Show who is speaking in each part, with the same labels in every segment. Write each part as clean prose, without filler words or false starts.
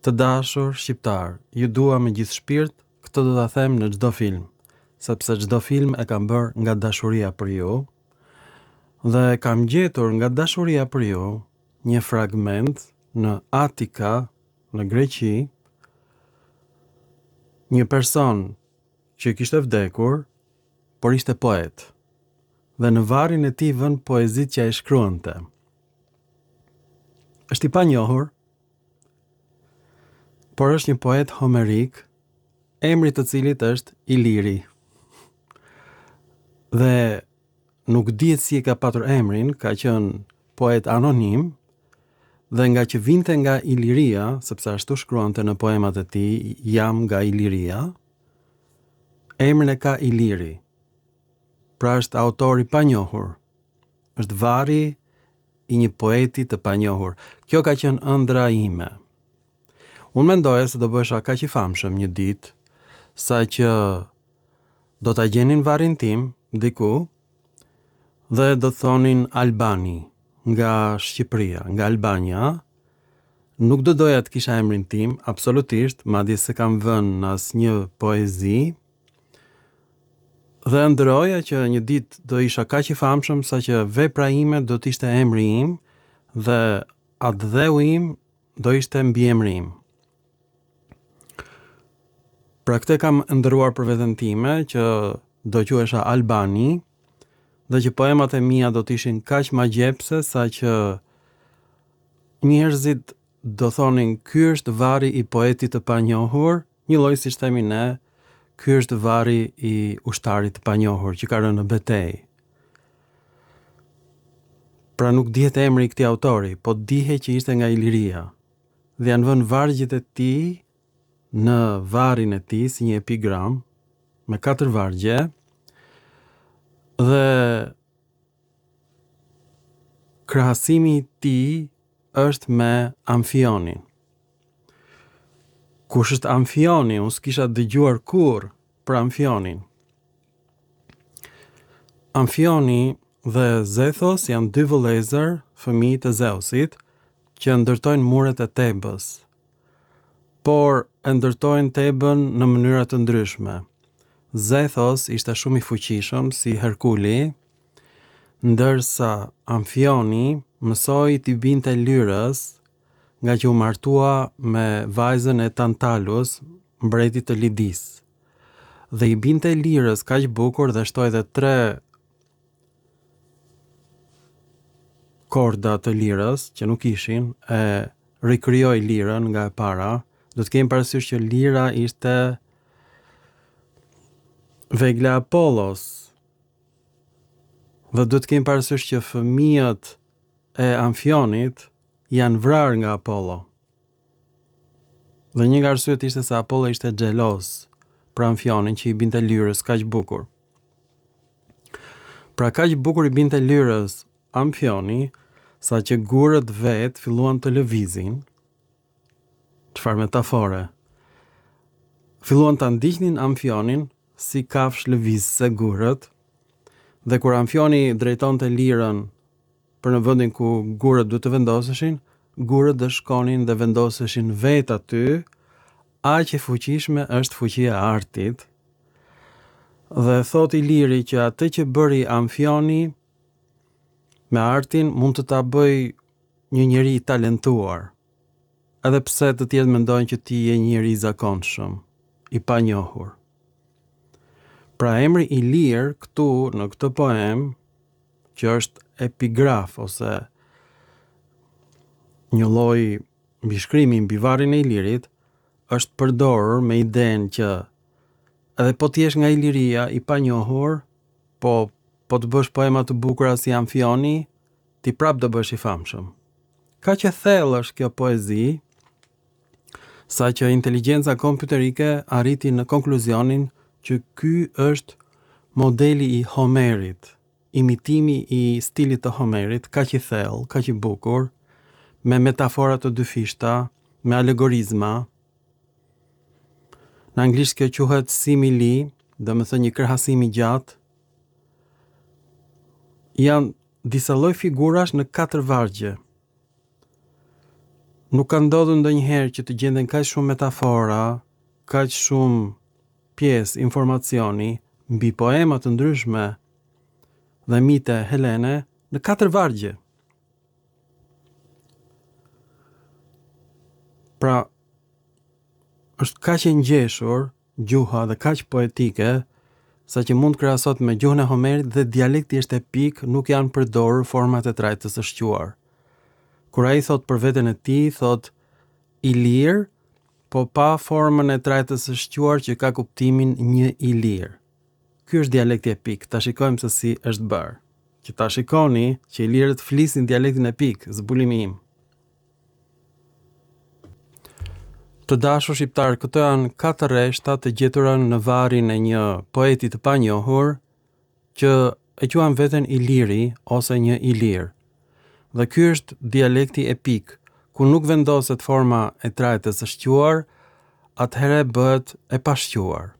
Speaker 1: Të dashur shqiptarë, ju dua me gjithë shpirt, këtë do ta them në çdo film, sepse çdo film e kam bërë nga dashuria për ju dhe kam gjetur nga dashuria për ju një fragment në Atika, në Greqi, një person që kishte vdekur, por ishte poet. Dhe në varrin e tij vënë poezitë që ai shkruante. Është i panjohur, por është një poet homerik, emri të cilit është Iliri. Dhe nuk dihet si e ka patur emrin, ka qenë poet anonim, dhe ngaqë vinte nga Iliria, sepse ashtu shkruante në poemat e tij, jam nga Iliria, emrin e ka Iliri. Pra është autor i panjohur. Është varri i një poeti të panjohur. Kjo ka qenë ëndrra ime. Unë mendoja se do bëhesha kaq i famshëm një ditë, sa që do ta gjenin varrin tim diku dhe do të thonin Albani nga Shqipëria, nga Albania. Nuk do doja të kisha emrin tim, absolutisht, madje s'e kam vënë në asnjë poezi, Dhe ëndërroja që një ditë do isha kaq i famshëm sa që vepra ime do të ishte emri im dhe atdheu im do ishte mbiemri im. Pra këtë kam ëndërruar për veten time që do quhesha Albani dhe që poemat e mia do të ishin kaq magjepse sa që njerëzit do thonin ky është varri i poetit të panjohur, njëlloj siç themi ne, ky është varri i ushtarit të panjohur që ka rënë në betejë. Pra nuk dihet emri i këtij autori, po dihej që ishte nga Iliria. Dhe janë vënë vargjet e tij në varrin e tij si një epigram me katër vargje dhe krahasimi i tij është me Amfionin. Kush është Amfioni? Unë s'kisha dëgjuar kurrë për Amfionin. Amfioni dhe Zethos janë dy vëllezër, fëmijë të Zeusit, që ndërtojnë muret e Tebës. Por e ndërtojnë Tebën në mënyra të ndryshme. Zethos ishte shumë i fuqishëm si Herkuli, Ndërsa Amfioni mësoi t'i binte lyrës, ngaqë u martua me vajzën e Tantalus, mbretit të Lidisë. Dhe i binte lirës kaq bukur dhe shtoi dhe tre korda të lirës që nuk ishin, e rikrijoi lirën nga e para. Do të kemi parasysh që lira ishte vegla e Apollos, Dhe duhet të kemi parasysh që fëmijët e Amfionit janë vrarë nga Apollo. Dhe një nga arsyet ishte se Apollo ishte xheloz për Amfionin që i binte lyrës kaq bukur. Pra kaq bukur i binte lyrës Amfioni, sa që gurët vetë filluan të lëvizin, Çfarë metafore. Filluan ta ndiqnin Amfionin si kafshë lëvizëse gurët dhe kur Amfioni drejtonte lirën për në vendin ku gurët duhet të vendoseshin, gurët do shkonin dhe vendoseshin vetë aty, aq e fuqishme është fuqia e artit. Dhe thotë Iliri që atë që bëri Amfioni me artin mund të ta bëjë një njeri i talentuar, edhe pse të tjerët mendojnë që ti je një njeri i zakonshëm, i panjohur. Pra emri Ilir këtu në këtë poemë, që është epigraf ose një lloj mbishkrimi mbi varrin e Ilirit, është përdorur me idenë që edhe po të jesh nga Iliria i panjohur, po po të bësh poema të bukura si Amfioni, ti prapë do bëhesh i famshëm. Kaq e thellë është kjo poezi, sa që inteligjenca kompjuterike arriti në konkluzionin që ky është modeli i Homerit, imitimi i stilit të Homerit, kaq i thellë, kaq i bukur, me metafora të dyfishta, me alegorizma. Në anglisht kjo quhet simile, domethënë një krahasim i gjatë. Janë disa lloj figurash në katër vargje. Nuk ka ndodhur ndonjëherë që të gjenden kaq shumë metafora, kaq shumë pjesë informacioni mbi poema të ndryshme dhe mite helene në katër vargje. Pra, është kaq e ngjeshur gjuha dhe kaq poetike, saqë mund të krahasohet me gjuhën e Homerit dhe dialekti është epik, nuk janë përdorur format e trajtës së shquar. Kur ai thotë për veten e tij, thotë ilir, po pa formën e trajtës së shquar që ka kuptimin një i lirë. Ky është dialekti epik, ta shikojmë se si është bërë. Që ta shikoni që ilirët flisnin dialektin epik, zbulimi im. Të dashur shqiptarë, këto janë katër rreshta të gjetura në varrin e një poeti të panjohur që e quan veten Iliri ose një Ilir. Dhe ky është dialekti epik, ku nuk vendoset forma e trajtës së shquar, atëherë bëhet e pashquar.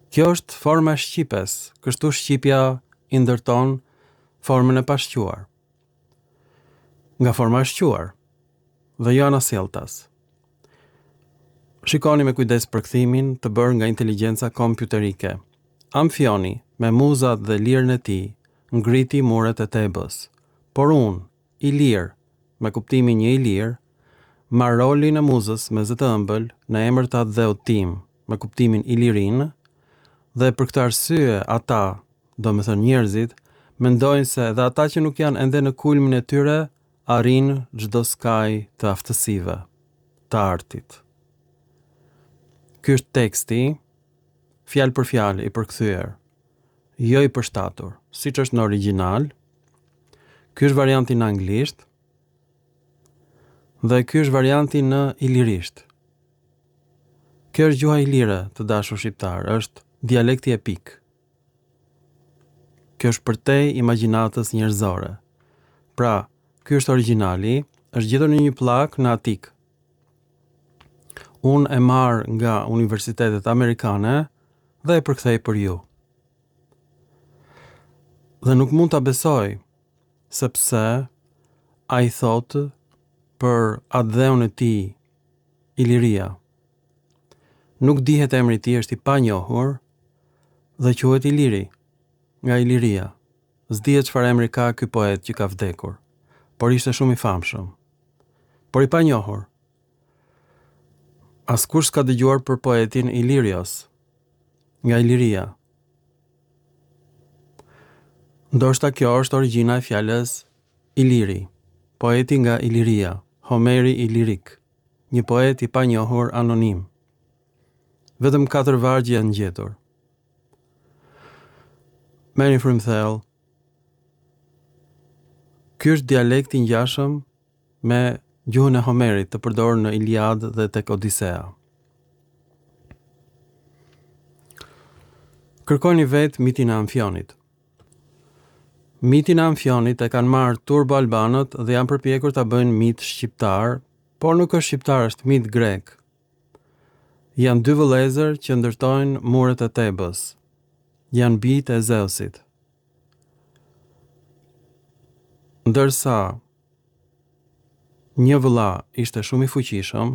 Speaker 1: Kjo është forma e shqipes, kështu shqipja i ndërton formën e pashquar. Nga forma e shquar dhe jo anasjelltas. Shikoni me kujdes përkthimin të bërë nga inteligjenca kompjuterike. Amfioni, me muzat dhe lirën e tij, ngriti muret e Tebës. Por unë, Ilir, me kuptimin një i lirë, marr rolin e muzës me zë të ëmbël në emër të atdheut tim, me kuptimin Ilirinë, dhe për këtë arsye ata, domethënë njerëzit, mendojnë se edhe ata që nuk janë ende në kulmin e tyre arrijnë çdo skaj të aftësive, të artit. Ky është teksti, fjalë për fjalë i përkthyer, jo i përshtatur, siç është në origjinal. Ky është varianti në anglisht dhe ky është varianti në ilirisht. Kjo është gjuha ilire, të dashur shqiptarë, është dialekti epik. Kjo është përtej imagjinatës njerëzore. Pra, ky është origjinali, është gjetur në një pllakë në Atikë. Unë e marr nga universitetet amerikane dhe e përkthej për ju. Dhe nuk mund ta besoj, sepse ai thotë për atdheun e tij, Iliria. Nuk dihet emri i tij, është i panjohur dhe quhet Iliri, nga Iliria. S'dihet çfarë emri ka ky poet që ka vdekur, por ishte shumë i famshëm. Por i panjohur. Askush s'ka dëgjuar për poetin Ilirios, nga Iliria. Ndoshta kjo është origjina e fjalës Iliri, poeti nga Iliria, Homeri Ilirik, një poet i panjohur anonim. Vetëm katër vargje janë gjetur. Merrni frymë thellë. Ky është dialekt i ngjashëm me gjuhën e Homerit të përdorur në Iliadë dhe tek Odisea. Kërkoni vetë mitin e Amfionit. Mitin e Amfionit e kanë marrë turbo-albanët dhe janë përpjekur ta bëjnë mit shqiptar, por nuk është shqiptar, është mit grek. Janë dy vëllezër që ndërtojnë muret e Tebës. Janë bijtë e Zeusit. Ndërsa një vëlla ishte shumë i fuqishëm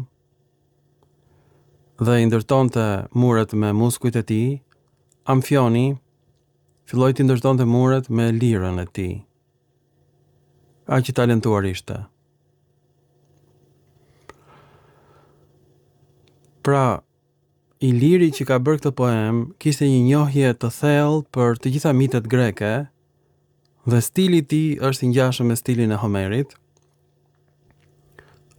Speaker 1: dhe i ndërtonte muret me muskujt e tij, Amfioni filloi t'i ndërtonte muret me lirën e tij. Aq i talentuar ishte. Pra, Iliri që ka bërë këtë poemë kishte një njohje të thellë për të gjitha mitet greke dhe stili i tij është i ngjashëm me stilin e Homerit.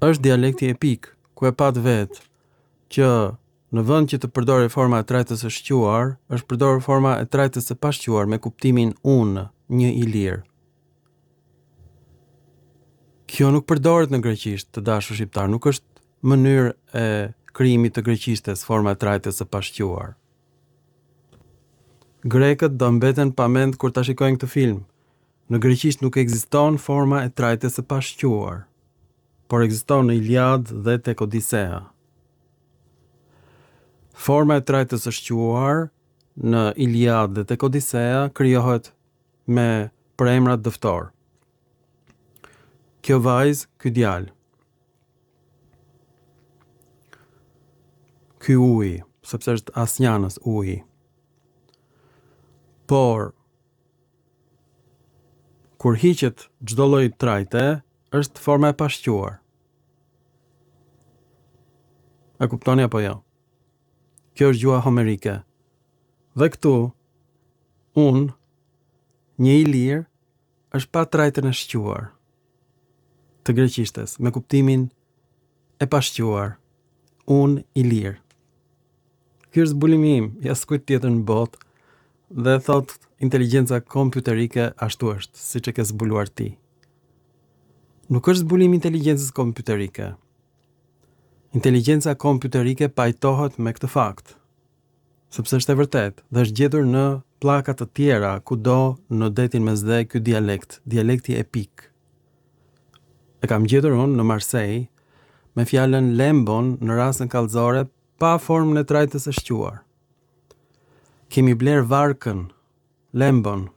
Speaker 1: Është dialekti epik, ku e patë vetë që në vend që të përdorej forma e trajtës së shquar, është përdorur forma e trajtës së pashquar me kuptimin unë, një ilir. Kjo nuk përdoret në greqisht, të dashur shqiptarë, nuk është mënyrë e krijimit të greqishtes forma e trajtës së pashquar. Grekët do mbeten pa mend kur ta shikojnë këtë film. Në greqisht nuk ekziston forma e trajtës së pashquar, por ekziston në Iliadë dhe tek Odisea. Forma e trajtës së shquar në Iliadë dhe tek Odisea krijohet me përemrat dëftorë. Kjo vajzë, ky djalë. Ky uji, sepse është asnjanës uji. Por kur hiqet çdo lloj trajte, është forma e pashquar. E kuptoni apo jo? Kjo është gjuha homerike. Dhe këtu, unë, një ilir, është pa trajtën e shquar të greqishtes, me kuptimin e pashquar, unë ilir. Ky është zbulimi im, i askujt tjetër në botë, dhe thotë inteligjenca kompjuterike ashtu është, siç e ke zbuluar ti. Nuk është zbulim i inteligjencës kompjuterike. Inteligjenca kompjuterike pajtohet me këtë fakt, sepse është e vërtetë dhe është gjetur në pllaka të tjera kudo në detin Mesdhe ky dialekt, dialekti epik. E kam gjetur unë në Marsejë me fjalën lembon në rasën kallëzore pa formën e trajtës së shquar. Kemi blerë varkën, lembon,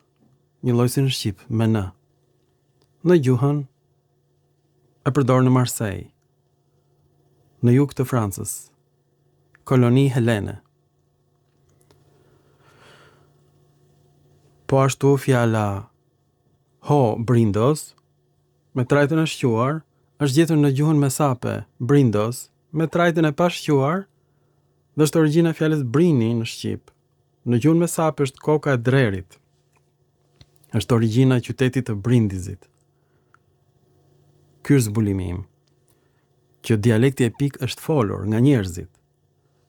Speaker 1: njëlloj si në shqip, me n. Në gjuhën e përdorur në Marsejë, në jug të Francës, koloni helene. Po ashtu fjala ho brindos me trajtën e shquar është gjetur në gjuhën mesape brindos me trajtën e pashquar dhe është origjina e fjalës brini në shqip. Në gjuhën mesape është koka e drerit. Është origjina e qytetit të Brindizit. Ky është zbulimi im. Që dialekti epik është folur nga njerëzit.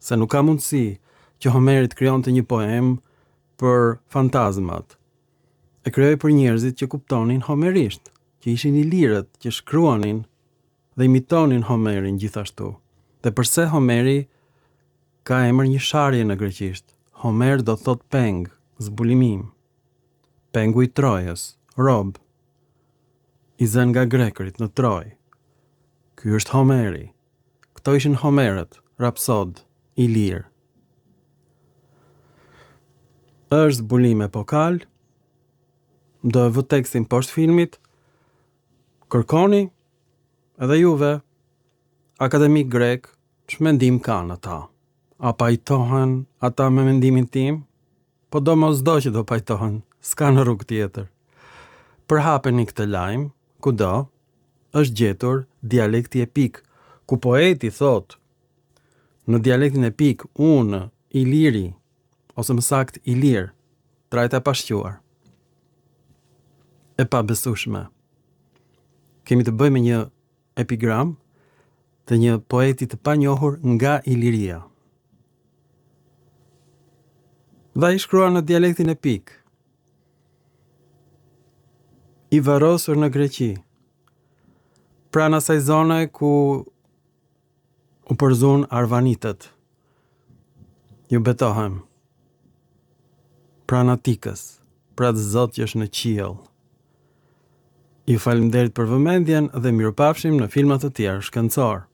Speaker 1: Se nuk ka mundësi që Homeri të krijonte një poemë për fantazmat. E krijoi për njerëzit që kuptonin homerisht, që ishin ilirët, që shkruanin dhe imitonin Homerin gjithashtu. Dhe përse Homeri ka emër një sharje në greqisht? Homer do thotë peng, zbulimi im. Pengu i Trojës, rob, i zënë nga grekërit në Trojë. Ky është Homeri. Këto ishin Homerët, rapsodë, ilirë. Është zbulim epokal, do e vë tekstin poshtë filmit, kërkoni edhe juve, akademikë grekë, ç'mendim kanë ata? A pajtohen ata me mendimin tim? Po domosdo që do pajtohen, s'kanë rrugë tjetër. Përhapeni këtë lajm, kudo, është gjetur dialekti epik, ku poeti thotë në dialektin epik unë, Iliri, ose më saktë Ilir, trajta e pashquar. E pabesueshme. Kemi të bëjmë me një epigram të një poeti të panjohur nga Iliria. Dhe ai shkruan në dialektin epik. I varrosur në Greqi. Pranë asaj zone ku u përzunë arvanitët. Ju betohem. Pranë Atikës, për atë Zot që është në qiell. Ju faleminderit për vëmendjen dhe mirupafshim në filma të tjerë shkencorë.